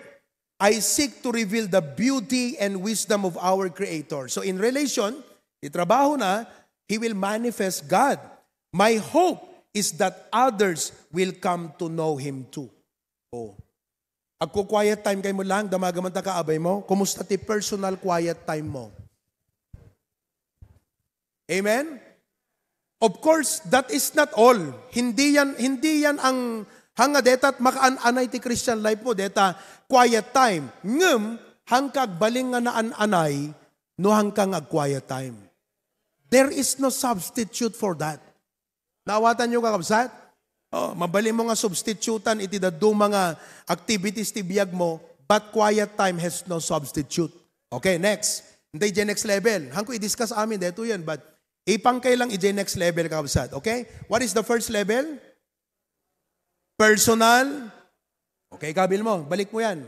I seek to reveal the beauty and wisdom of our Creator." So in relation, ti trabaho na, he will manifest God. "My hope is that others will come to know Him too." Oh. Agko-quiet time kay mo lang, damaga man ta kaabay mo. Kumusta ti personal quiet time mo? Amen? Of course, that is not all. Hindi yan, hindi yan ang, hanga detat makaan-anay ti Christian life mo, deta quiet time. Ngem, hangka agbalin nga naan-anay, no hangka nga ag-quiet time. There is no substitute for that. Naawatan yo, kakabsat? Oh, mabalin mo nga substitutan iti dadduma nga activities ti biag mo, but quiet time has no substitute. Okay, next. Hindi, next level. Hangko i-discuss amin, dito yan, but ipangkay lang iti next level, kakabsat. Okay? What is the first level? Personal. Okay, kabil mo. Balik mo yan.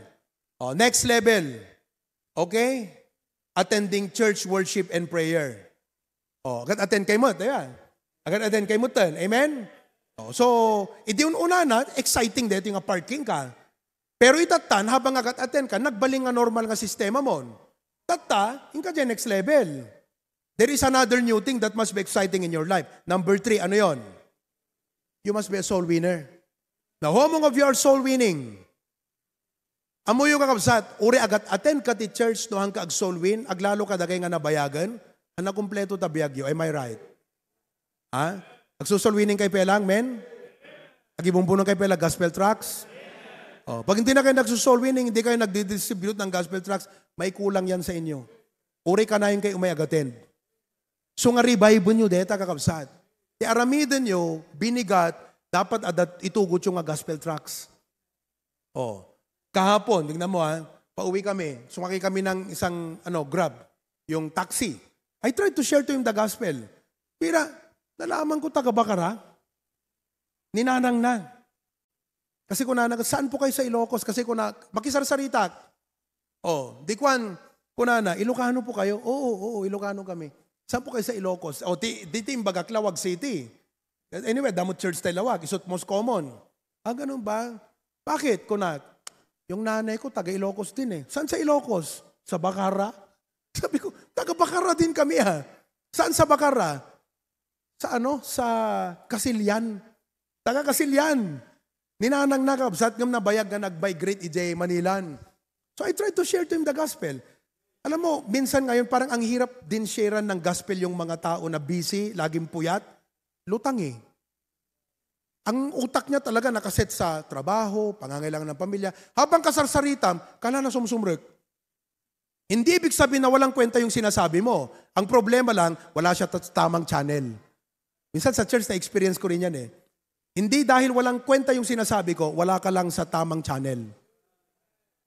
Oh, next level. Okay? Attending church worship and prayer. Oh, agad-attend kay mo, tayo. Agad-attend kay mo, ten. Amen? Oh, so, idi un-una na, exciting dito nga parking ka. Pero itattan, habang agad-attend ka, nagbalin nga normal nga sistema mo. Tatta, inka dyan next level. There is another new thing that must be exciting in your life. Number three, ano yon? You must be a soul winner. Now, how many of you are soul winning? Ammoyo, kakabsat, uri agat-attend ka ti church no hangka ag-soul win, aglalo ka dagay nga nabayagen, a nakumpleto ta biagyo. Am I right? Ha? Agso-soul winning kay pelang, men? Agibumbunong kay pela gospel tracts? Oh, pag hindi na kayo nagso-soul winning, hindi kayo nagdi-distribute ng gospel tracts, may kulang yan sa inyo. Uri kanayon kayo umay ag-attend. So nga revive nyo deta, kakabsat. Ti aramiden nyo, binigat, dapat adat itugot yung nga gospel tracts. Oh, kahapon, tingnan mo ha, pauwi kami, sumakay kami ng isang ano, Grab, yung taxi. I tried to share to him the gospel. Pira, nalaman ko taga Bacara. Ninanang na. Kasi kunana, "Saan po kayo sa Ilocos?" Kasi kuna, makisarsaritak. Oh, di kuan, kunana, "Ilocano po kayo?" "Oo, oo, Ilocano kami." "Saan po kayo sa Ilocos?" Oh, ti, di timbagak Lawag City. Anyway, damo church tayo Lawag, isut most common. "Ah, ganun ba? Bakit?" Kuna, "Yung nanay ko, taga Ilocos din eh." "Saan sa Ilocos?" "Sa Bacara." Sabi ko, "Taga Bacara din kami ah." "Saan sa Bacara?" "Sa ano, sa Casilian." Taga Casilian. Ninanang na, kabsat, ngem nabayag nga nag-migrate ijay Manilan. So I tried to share to him the gospel. Alam mo, minsan ngayon parang ang hirap din sharean ng gospel yung mga tao na busy, laging puyat, lutang eh. Ang utak niya talaga nakaset sa trabaho, pangangailangan ng pamilya. Habang kasarsaritam, kala na sumsumrek. Hindi ibig sabihin na walang kwenta yung sinasabi mo. Ang problema lang, wala siya ta-, tamang channel. Minsan sa church, na-experience ko rin yan eh. Hindi dahil walang kwenta yung sinasabi ko, wala ka lang sa tamang channel.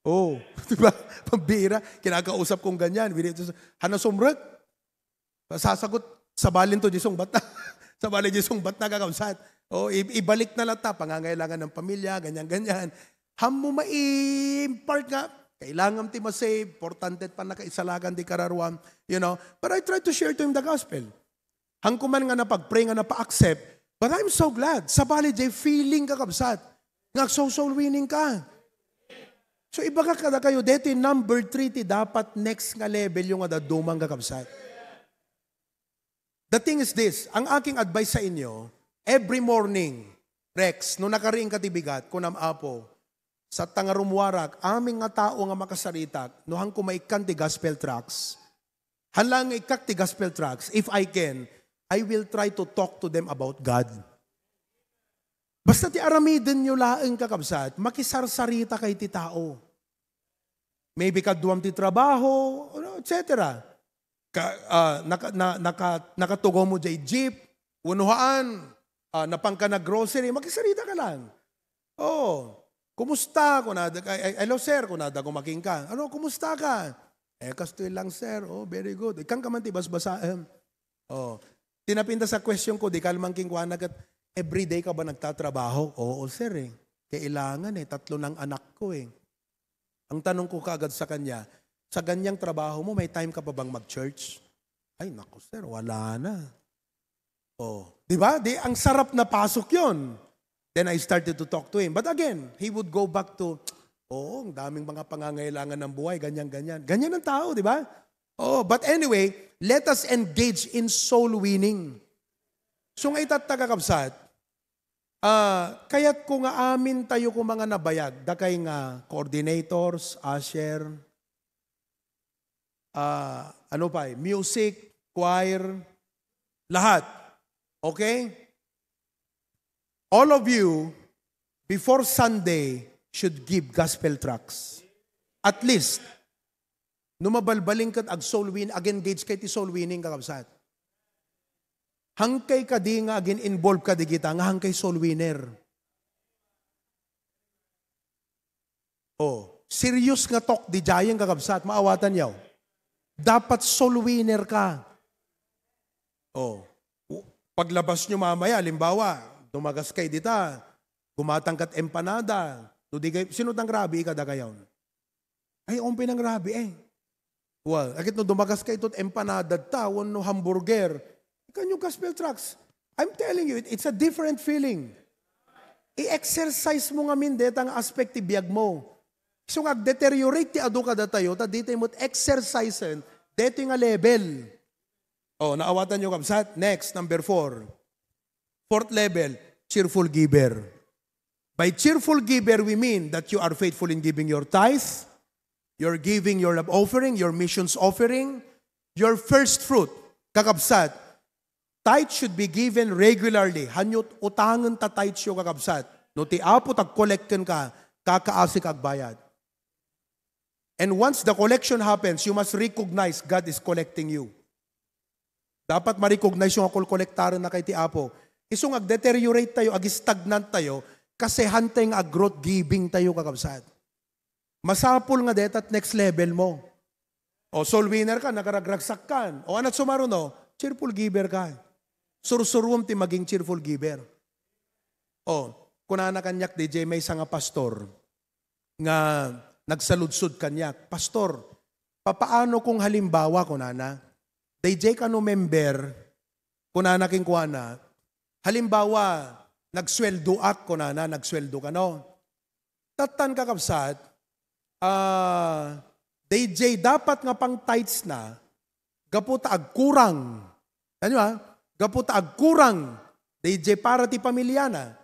Oh, di ba? Pambira, kinakausap kong ganyan. Wili ito sa, hana sumrek. Sasagot, sabalin to, Jisong, bat na? Sabalin, Jisong, bat na, kakabsat? Oh, i-, ibalik na lang ta, pangangailangan ng pamilya, ganyan, ganyan. Hammo ma-impart nga, kailangan ti ma-save, importante pa nakaisalagan di kararuam, you know. But I try to share to him the gospel. Hangko man nga napag-pray nga napa-accept, but I'm so glad. Sabali, jay feeling, kakabsat, nga agso-soul winning ka. So, ibaga kadakayo, detoy number three ti dapat next nga level yung nga daddumang, kakabsat. The thing is this, ang aking advice sa inyo, every morning, Rex, no nakariing ka ti bigat, kunam, Apo, sa tangarumwarak, amin nga tao nga makasaritak, no hangko maikkan ti gospel tracts, han lang nga ikkak ti gospel tracts, if I can, I will try to talk to them about God. Basta ti aramiden nyo laeng, kakabsat, makisarsarita kay ti tao. Maybe kaduam ti trabaho, et cetera. Ka, ah, naka, na, naka, nakatugaw mo jay jeep, wenno haan, ah, napangka na grocery, makisarita ka lang. Oh, kumusta? Kunada, ay, ay, hello sir, kunada ko making ka. Ano, kumusta ka? Eh, kastoy lang sir. Oh, very good. Ikkan ka man ti basbasaem. Oh, tinapinta sa question ko, di ka man king kuana ket, everyday ka ba nagtatrabaho? Oo sir eh. Kailangan eh, tatlo ng anak ko eh. Ang tanong ko kaagad sa kanya, "Sa ganyang trabaho mo, may time ka pa bang mag-church?" "Ay, naku, sir, wala na." Oh, di ba? Di, ang sarap na pasok yon. Then I started to talk to him. But again, he would go back to, "Oo, ang daming mga pangangailangan ng buhay, ganyan, ganyan." Ganyan ang tao, di ba? Oh, but anyway, let us engage in soul winning. So nga itatta, kakabsat, Ah, kayat ko nga amin tayo ko mga nabayag, dakay nga coordinators, usher, ah, ano pa eh, music, choir, lahat. Okay? All of you, before Sunday, should give gospel tracts. At least, no mabalbalin ket ag-soul win, ag-engage kay ti soul winning, kakabsat. Hangkay kadi nga agin-involve ka digita nga hangkay soul winner. Oh, serious nga talk di jayen, kakabsat, maawatan yaw. Dapat soul winner ka. Oh, u-, paglabas nyo mamaya, halimbawa, dumagas kay dita, gumatang kat empanada, no di kay, sino tang rabi ikada kayaw? Ay, umpay nang rabi eh. Well, agit no dumagas ka ito't empanada ta, wenno hamburger, ikkan yung gospel tracts. I'm telling you, it, it's a different feeling. I-exercise mo ngamin deta nga aspect ti biag mo. So nga agdeteriorate ti adu kadatayo, ta ditoy mo't exercisen, detoy nga level. Oh, naawatan nyo, kabsat? Next, number four. Fourth level, cheerful giver. By cheerful giver, we mean that you are faithful in giving your tithe, you're giving your love offering, your missions offering, your first fruit. Kakabsat, tithe should be given regularly. Hanyo utangen ta tithes yo, kakabsat. No ti Apo tag-collect kenka, kakaasi ka agbayad. And once the collection happens, you must recognize God is collecting you. Dapat ma-recognize yung nga kolkolektaran na kay ti Apo. Isu nga agdeteriorate tayo, ag-stagnant tayo, kasi hantay nga ag-growth giving tayo, kakabsat. Masapul nga deta't next level mo. O, soul winner ka, nagaragragsak kan. O, anat sumaruno, cheerful giver ka. Sursuruem ti maging cheerful giver. O, kunana kaniak, D J, maysa nga pastor nga nagsaludsod kaniak, "Pastor, papaano kung halimbawa," kunana, "D J kano member," kunana kenkuana, "halimbawa, nagsweldoak," kunana, "nagsweldo kano." Tattan, kakabsat, ah, D J, dapat nga pang-tithes na, gapu ta agkurang. Ano, ah? Gapu ta agkurang, D J, para ti pamiliana.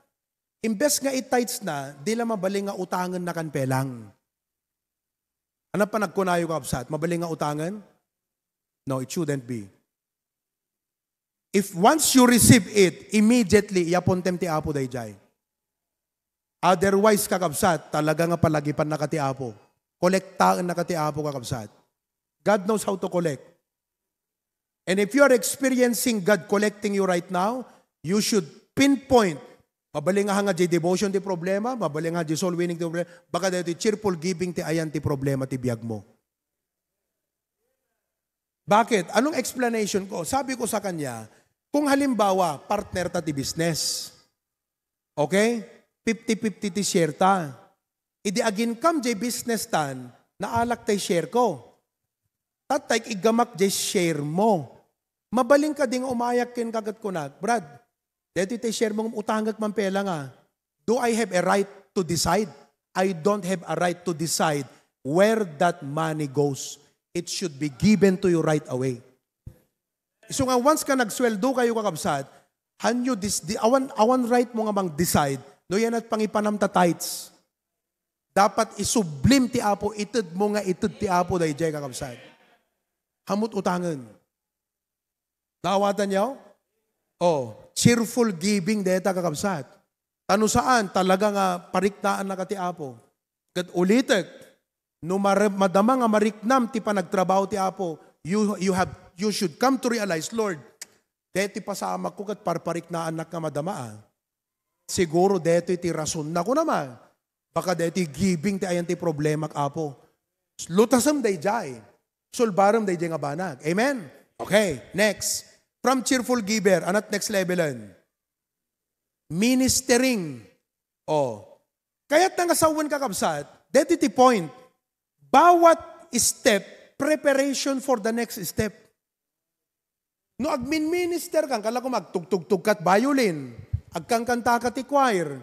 Imbes nga i-tithes na, di la mabalin nga utangen na kan pelang. Ano pa nagkunayo, kabsat? Mabalin nga utangen? No, it shouldn't be. If once you receive it, immediately, iyapontem ti Apo dayjay. Otherwise, kakabsat, talaga nga palagipannaka ti Apo. Kolektaennaka ti Apo, kakabsat. God knows how to collect. And if you are experiencing God collecting you right now, you should pinpoint. Mabalin nga nga di devotion ti problema, mabalin nga di soul winning ti problema, baka daytoy cheerful giving ti ayan ti problema ti biag mo. Bakit? Anong explanation ko? Sabi ko sa kanya, kung halimbawa, partner ta ti business, okay? Fifty fifty ti share ta. Idi aginkam jay business tan, naalak tay share ko. Tatay, iggamak jay share mo. Mabalin ka di nga umayak ken kagat kunak, Brad, deti tay share mo, utangek man pela nga. Do I have a right to decide? I don't have a right to decide where that money goes. It should be given to you right away. Isu nga once ka nagsweldo kayo, kakabsat, han you dis-, di, awan, awan right mo nga mang-decide no yan at pangipanam ta tithes. Dapat isublim ti Apo, ited mo nga ited ti Apo dayjay, kakabsat. Hamut utangen. Naawatan niyo? Oh, cheerful giving deta, kakabsat. Tano saan, talaga nga pariknaan na ka ti Apo. Ket ulitek, no mare-, madama nga mariknam ti panagtrabaho ti Apo, you, you have, you should come to realize, Lord, deti pasamak ko ket parpariknaannak nga madama, ah. Siguro detoy ti rason na ko naman. Baka deti giving ti ayan ti problemak, Apo. Lutasem dayjay. Sulbarem dayjay nga banag. Amen? Okay, next. From cheerful giver, anat next level en? Ministering. Oh. Kayat nga sawen, kakabsat, deti ti point. Bawat step, preparation for the next step. No agminminister kan, kala ko magtugtugtog kat violin, agkankanta ka ti choir,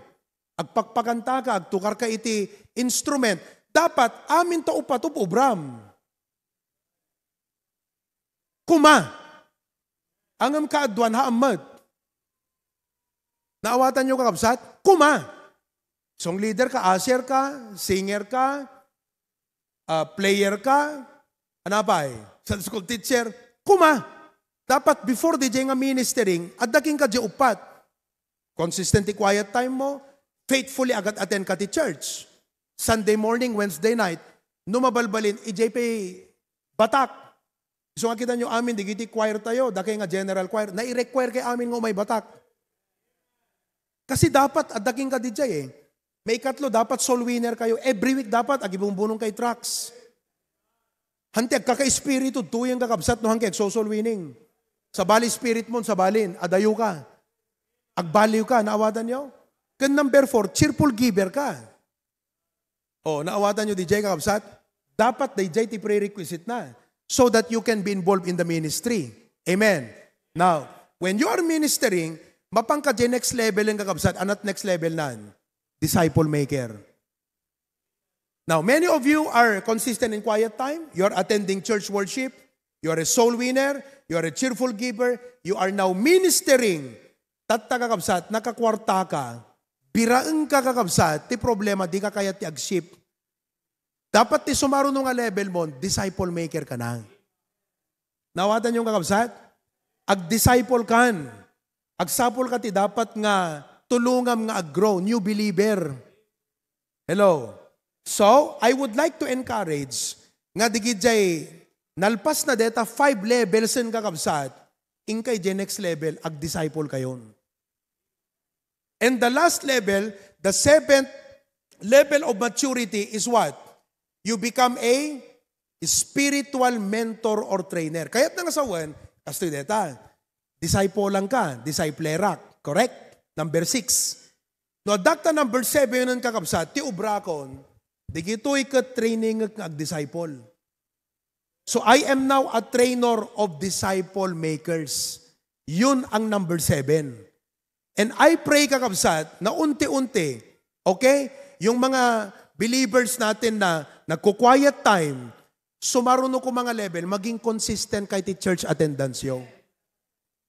agpakpakanta ka, agtukar ka iti instrument, dapat amin ta upatop ubram. Kuma. Ngem kaaduan, haan met. Naawatan yo, kakabsat? Kuma. Song leader ka, usher ka, singer ka, ah, player ka, ano pay? Sunday school teacher, kuma. Dapat before dayjay nga ministering, adda kenka dayjay uppat. Consistent ti quiet time mo, faithfully agat-attend ka ti church. Sunday morning, Wednesday night, no mabalbalin, idiay pay batak. Isu nga kitanyo amin, dagiti choir tayo, dakay nga general choir, nai-require kay amin nga umay batak. Kasi dapat, adda kenka dayjay eh. Maikatlo, dapat soul winner kayo. Every week dapat, agibumbunong kay tracts. Hanti agkaka-espiritu, tuyeng kakabsat, no hanti agso-soul winning. Sabali spirit mo, sabalin, adayo ka. Agbaliw ka, naawatan yo? Ken number four, cheerful giver ka. Oh, naawatan yo dayjay, kakabsat? Dapat dayjay ti prerequisite na so that you can be involved in the ministry. Amen. Now, when you are ministering, mapan ka dayjay next level en, kakabsat, anat next level nan? Disciple maker. Now, many of you are consistent in quiet time. You are attending church worship. You are a soul winner. You are a cheerful giver. You are now ministering. Tatta, kakabsat, nakakuarta ka. Biraen ka, kakabsat, ti problema, di ka kayat ti ag-shift. Dapat ti sumaruno nga level mo, disciple maker ka na. Naawatan yo, kakabsat? Ag-disciple kan. Agsapul ka ti dapat nga tulongam nga ag-grow, new believer. Hello? So, I would like to encourage nga dagijay nalpas na deta five levels en, kakabsat, inkay jay next level, ag-disciple kayon. And the last level, the seventh level of maturity is what? You become a spiritual mentor or trainer. Kayat nga sawen, kastoy deta, disciple lang ka, disciplerak. Correct? Number six. No, adda ta number seven en, kakabsat, ti obrakon, dagitoy ket training nga ag-disciple. So, I am now a trainer of disciple makers. Yun ang number seven. And I pray, kakabsat, na unti-unti, okay, yung mga believers natin na nagko-quiet time, sumaruno ko mga level, maging consistent kay ti church attendance yo.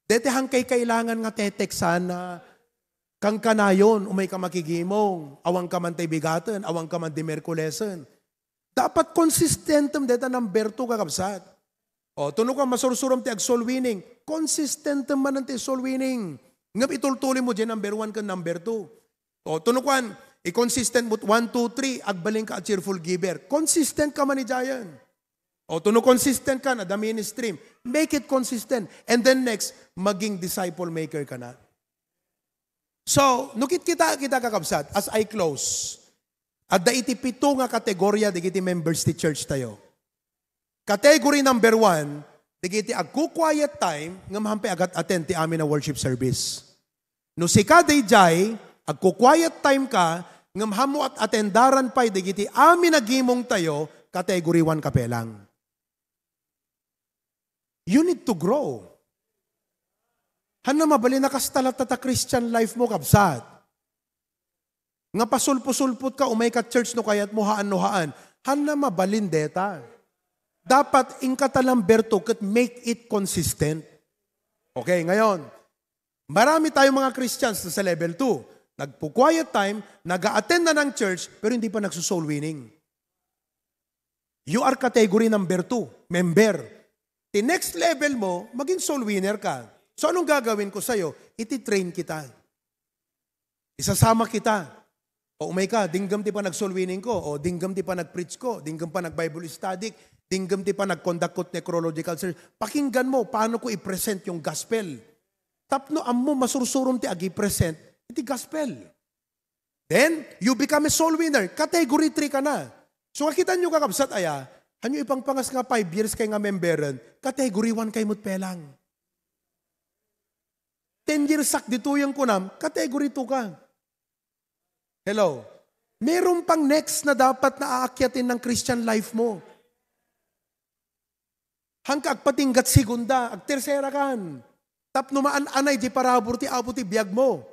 Dete hangkay kailangan nga teteksan na kankanayon, umay ka makigimong, awan ka man tay bigaten, awan ka man di Merkulesen. Dapat konsistentem deta number two, kakabsat. O, tuno ka masursurom ti ag-soul winning, konsistentem manen ti soul winning. Ngem itultuloy mo diay number one ken number two. O, tuno kuan, I-consistent mo one, two, three, agbalin ka a cheerful giver. Consistent ka man idiayen. O, tuno consistent ka na the ministry. Make it consistent. And then next, maging disciple maker ka na. So, no kit-, kita, kita kakabsat, as I close, adda iti pito nga kategoria dagiti members ti church tayo. Category number one, dagiti agku-quiet time ngem haanpay agat-attend ti amin a worship service. No sika daydiay, agku-quiet time ka, ngem haanmo at-attendaran pay dagiti amin a gimong tayo, category one ka pelang. You need to grow. Hanna mabalin a kasta latta ta Christian life mo, kabsat. Nga pasulpo-sulpot ka, umay ka church no kayat mo, haan no haan. Hanna mabalin deta. Dapat inka ta number two, ket make it consistent. Okay, ngayon, marami tayong mga Christians na sa level two. Nagpo-quiet time, nag-a-attend na ng church, pero hindi pa nagso-soul winning. You are category number two, member. The next level mo, maging soul winner ka. So anong gagawin ko sa'yo? Iti-train kita. Isasama kita. O umay ka, dinggam ti panag-soul winning ko, o dinggam ti panag-preach ko, dinggam panag-Bible study, dinggam ti panag-conduct ko ti necrological service. Pakinggan mo, paano ko i-present yung gospel. Tapno ammo masursurom ti agi-present, iti gospel. Then, you become a soul winner. Category three ka na. So, nakita nyo, kakabsat, aya, hanyo ipangpangas nga five years kay nga memberen, category one kay mo't pelang. Ten years sak ditoy ang kunam, category two ka. Hello? Meron pang next na dapat na aakyatin ng Christian life mo. Hangka agpatinggat segunda, agtersera kan. Tapno maan-anay di parabur ti Apo ti biag mo.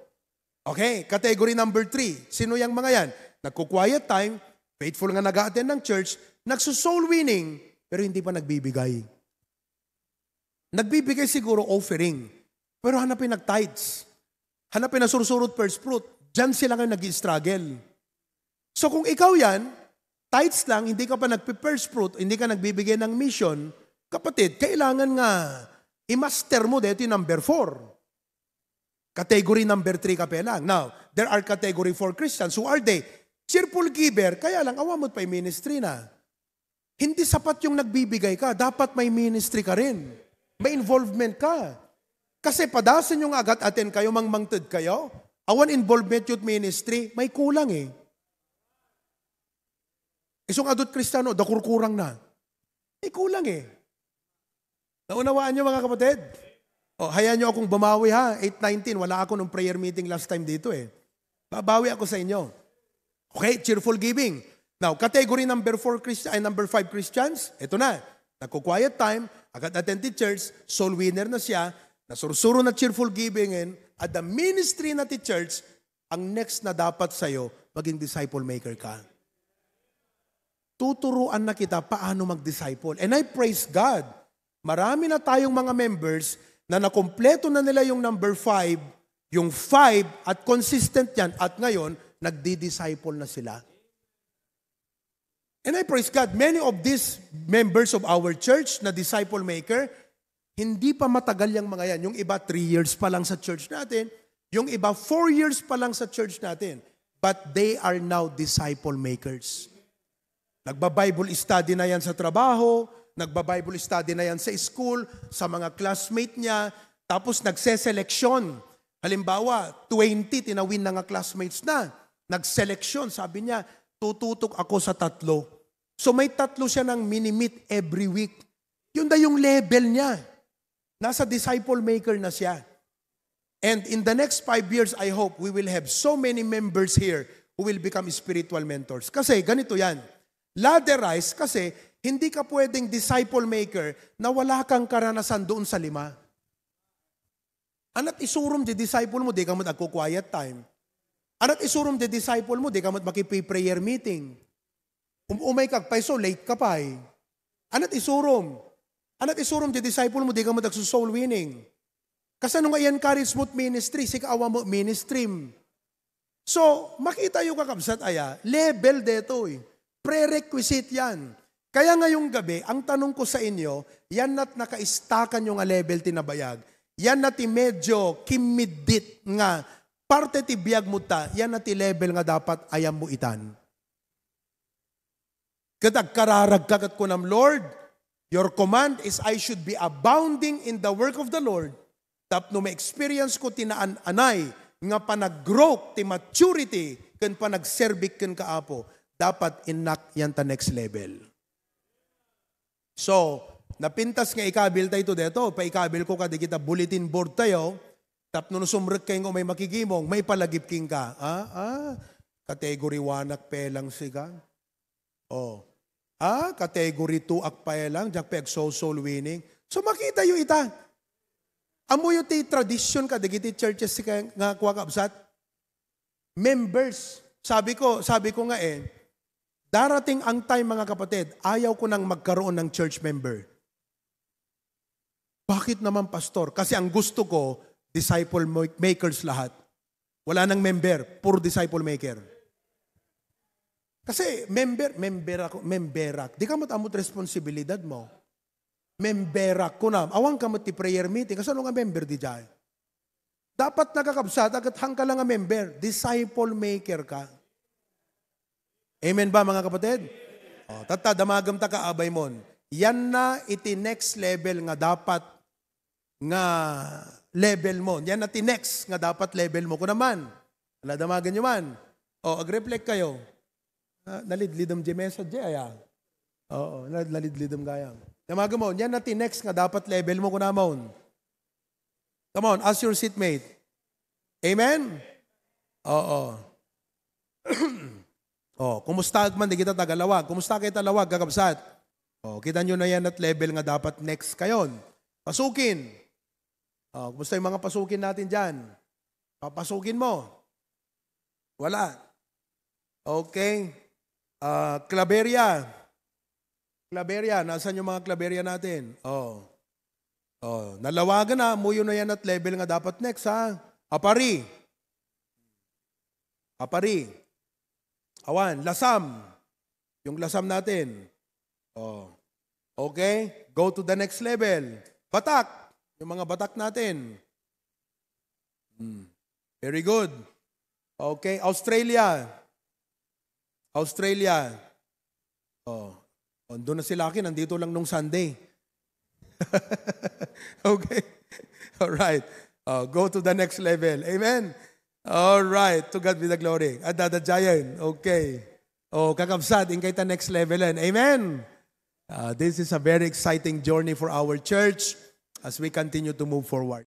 Okay, category number three. Sino yang mga yan? Nagko-quiet time, faithful nga nag-a-attend ng church, nagso-soul winning, pero hindi pa nagbibigay. Nagbibigay siguro offering, pero hanap yung nag-tithes. Hanap yung nasursurot first fruit. Diyan sila ngayon nag-i-struggle. So kung ikaw yan, tithes lang, hindi ka pa nagpi-first fruit, hindi ka nagbibigay ng mission, kapatid, kailangan nga i-master mo dito yung number four. Category number three ka pa lang. Now, there are category four Christians. Who are they? Cheerful giver, kaya lang, awan mo't pay ministry na. Hindi sapat yung nagbibigay ka. Dapat may ministry ka rin. May involvement ka. Kasi padasen yung agat-attend kayo, mangmangted kayo, awan involvement youth ministry, may kulang eh. Isung adut Kristiyano, dakurkurang na. May kulang eh. Naunawaan niyo, mga kapatid? O, hayaan niyo akong bumawi, ha. Eight nineteen, wala ako nung prayer meeting last time dito eh. Babawi ako sa inyo. Okay, cheerful giving. Now, category number four Christian, ay, number five Christians, ito na. Nagko-quiet time, agad attend ti church, soul winner na siya, nasursuro na cheerful giving, and at the ministry na ti church, ang next na dapat sa'yo, maging disciple maker ka. Tuturuan na kita paano mag-disciple. And I praise God, marami na tayong mga members na nakompleto na nila yung number five, yung five, at consistent yan, at ngayon, nagdi-disciple na sila. And I praise God, many of these members of our church na disciple maker, hindi pa matagal yung mga yan. Yung iba, three years pa lang sa church natin. Yung iba, four years pa lang sa church natin. But they are now disciple makers. Nagba-Bible study na yan sa trabaho, nagba-Bible study na yan sa school, sa mga classmate niya, tapos nagseseleksyon. Halimbawa, twenty tinawin na nga classmates na. Nagseleksyon, sabi niya, "Tututok ako sa tatlo." So may tatlo siya nang mini-meet every week. Yun na yung level niya. Nasa disciple maker na siya. And in the next five years, I hope we will have so many members here who will become spiritual mentors. Kasi ganito yan. Ladder rise kasi hindi ka pwedeng disciple maker na wala kang karanasan doon sa lima. Anat isurom di disciple mo, di ka met agko-quiet time. Anat isurom di disciple mo, di ka met makipi-prayer meeting. Um-, umay ka agpayso, late ka pay. Anat isurom. Anat isurom di disciple mo, di ka met agso-soul winning. Kasano nga i-encourage mo't ministry, sika awan mo ministry. So, makita yo, kakabsat, aya, level detoy. Prerequisite yan. Kaya ngayong gabi, ang tanong ko sa inyo, yan na't nakaistakan yo nga level ti nabayag. Yan na ti medyo kimmiddit nga parte ti biag mo ta, yan na ti level nga dapat ayam mo itan. Ket agkararag ka ket kunam, "Lord, your command is I should be abounding in the work of the Lord." Tapno ma-experience ko ti naan-anay nga panag-grow ti maturity ken panagserbik kenka, Apo, dapat innak yan ta next level. So, napintas nga ikabil tayo to deto, paikabil ko kadagita bulletin board tayo, tapno no sumrek kayo nga may makigimong, maipalagip kenka. Ah, ah, category one ak pelang sika. Oh. Ah, category two ak pay lang, diak pay agso-soul winning. So, makita yo ita. Ammo yo ti tradition kadagiti churches nga kua, kabsat? Members. Sabi ko, sabi ko nga eh, darating ang time, mga kapatid, ayaw ko nang magkaroon ng church member. Bakit naman, Pastor? Kasi ang gusto ko, disciple mo-, makers lahat. Wala nang member, puro disciple maker. Kasi member, member ako, memberak. Di ka matamot responsibilidad mo. Memberak ko na. Awan ka mo ti prayer meeting. Kasano nga member di jay? Dapat nakakabsat, agat hang ka lang nga member. Disciple maker ka. Amen ba, mga kapatid? O, tatta, damagem ta ka, abay mon. Yan na iti next level nga dapat nga level mo. Yan na ti next nga dapat level mo. Kunaman. Ala, damagen nyo man. O, ag-reflect kayo. Ah, nalidlidem di message, eh, aya. Oo, nal-, nalidlidem gayam. Damagem mo, yan na ti next nga dapat level mo, kunamon. Come on, ask your seatmate. Amen? Oo. Oh, kumusta man di kita tagalawag? Kumusta kita lawag, kakabsat? Oh, kita nyo na yan at level nga dapat next kayon. Pasukin. Oh, kumusta yung mga pasukin natin dyan? Papasukin mo. Wala. Okay. Ah, Claveria. Claveria, nasaan yung mga Claveria natin? Oh. Oh, nalawagan na, muyo na yan at level nga dapat next, ha? Apari. Apari. Awan, Lasam. Yung Lasam natin. Oh. Okay? Go to the next level. Batak. Yung mga Batak natin. Hmm. Very good. Okay, Australia. Australia. Oh. Oh, doon na sila akin, nandito lang nung Sunday. Okay. All right. Oh, go to the next level. Amen. All right. To God be the glory. At Dada Giant. Okay. Oh, kakabsat, in kay ta next level, and amen. Uh, this is a very exciting journey for our church as we continue to move forward.